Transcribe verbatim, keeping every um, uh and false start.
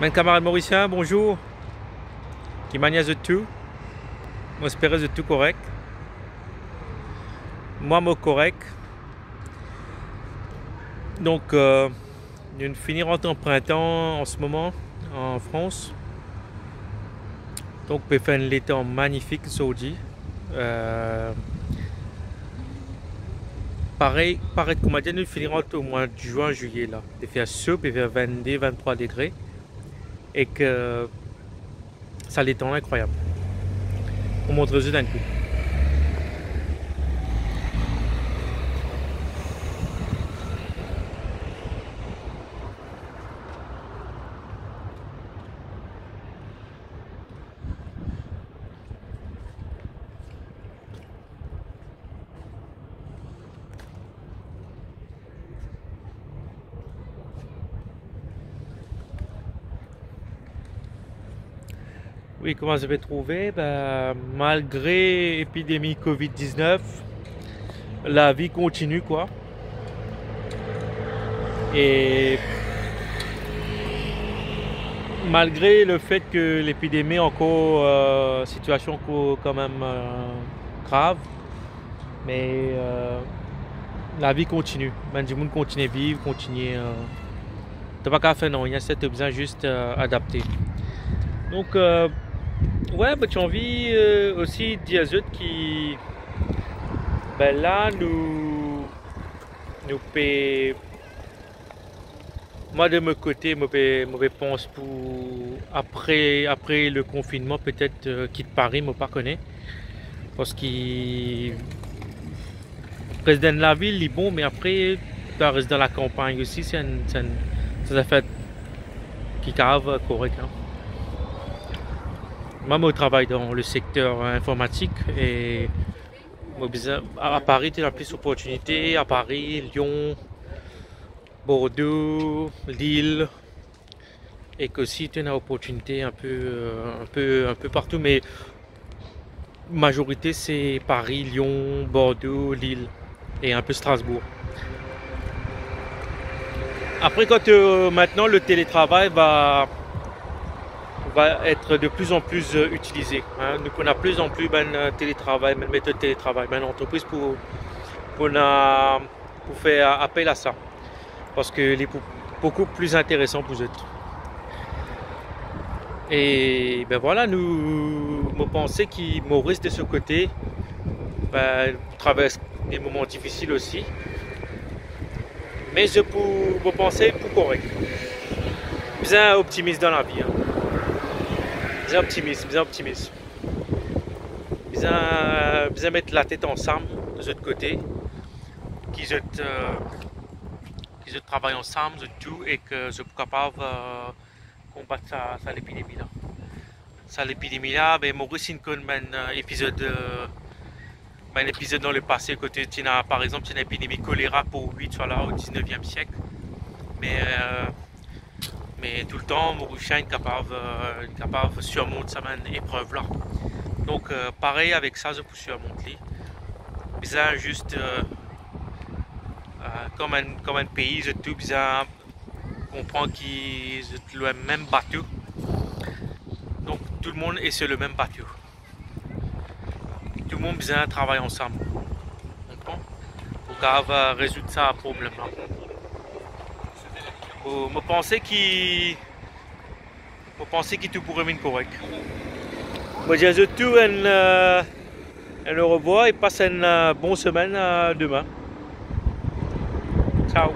Bann kamarad morisien, bonzour. Ki manier zot tou? Mo espere zot tou korek. Mwa, mo korek. Donk, euh, nou fini rant an printan an se moman an Frans. Donk, pe fer enn letan magnifik zordi. Euh, parey, parey kouma dir, nou fini rant o mwa zin, zilye la. Pe fer so, pe fer vennde, venntrwa degre. Ek sa letan la inkrwayab. Mo montre zot enn kou. Wi, kouma zot pe trouve, be, malgre epidemi covid diznef, lavi kontini, kwa. E malgre lefet ke lepidemi ankor, euh, sitiasion ankor kanmem, euh, grav, me, euh, lavi kontini. Bann dimoun kontini viv, kontini, euh, to pa kav fer nanye, to bizin zis, euh, adapte. Donk, euh, wi, mo ti anvi, euh, osi dir zot ki, be, la, nou, nou pe Mwa, de mo kote, mo pe, mo pe pans pou apre, apre le konfinnman, petet, euh, kit Pari, mo pa kone. Parski res dan lavil, li bon, me apre, to res dan lakanpagn osi, se enn, se enn, se enn zafer ki kav korek, hein. Mwa, mo travay dan le sekter informatik e mo bizin, a, a Pari, to ena plis oportinite, a Pari, Lyon, Bordeaux, Lille, ek osi to ena oportinite enpe, euh, enpe, enpe partou, me mazorite se Pari, Lyon, Bordeaux, Lille e enpe Strasbourg. Apre, kan, euh, mintnan le télétravail va, va être de plus en plus, euh, utilisé, hein, nou pou ena plis an plis bann, euh, télétravail, bann metod télétravail, bann antrepriz pou, pou ena pou fer apel a sa, parski li pou boukou pli interesan pou zot. E, be, vwala, nou, mo panse ki Moris de so kote, be, travers de moman difisil osi, me zot pou, mo panse pou korek. Bizin optimis dan lavi, hein. Bizin optimis, bizin optimis. Bizin, bizin met latet ansam de zot kote, ki zot, euh, ki zot travay ansam, zot tou, e ki zot pou kapav, euh, konbat sa, sa lepidemi la. Sa lepidemi la, be, Moris inn konn bann, euh, epizod, euh, bann epizod dan lepase, kote ti ena, par exanp, ti ena lepidemi kolera pou wit, swa la, o dizneviem siek. Me, euh, Me toultan, Morisien inn kapav, euh, inn kapav sirmont sa bann eprev la. Donk, euh, parey avek sa, zot pou sirmont li. Bizin zis, euh, euh, kouma enn, kouma enn pei, zot tou bizin konpran ki zot lor mem bato. Donk, tout le monde est sur le même bateau. Tou dimoun bizin travay ansam, konpran? Pou kapav, euh, rezoud sa problem la. Mo, mo panse ki, mo panse ki tou pou revinn korek. Mo dir zot tou enn, euh, enn orevwar e pas enn, euh, bon semenn, euh, demin. Ciao.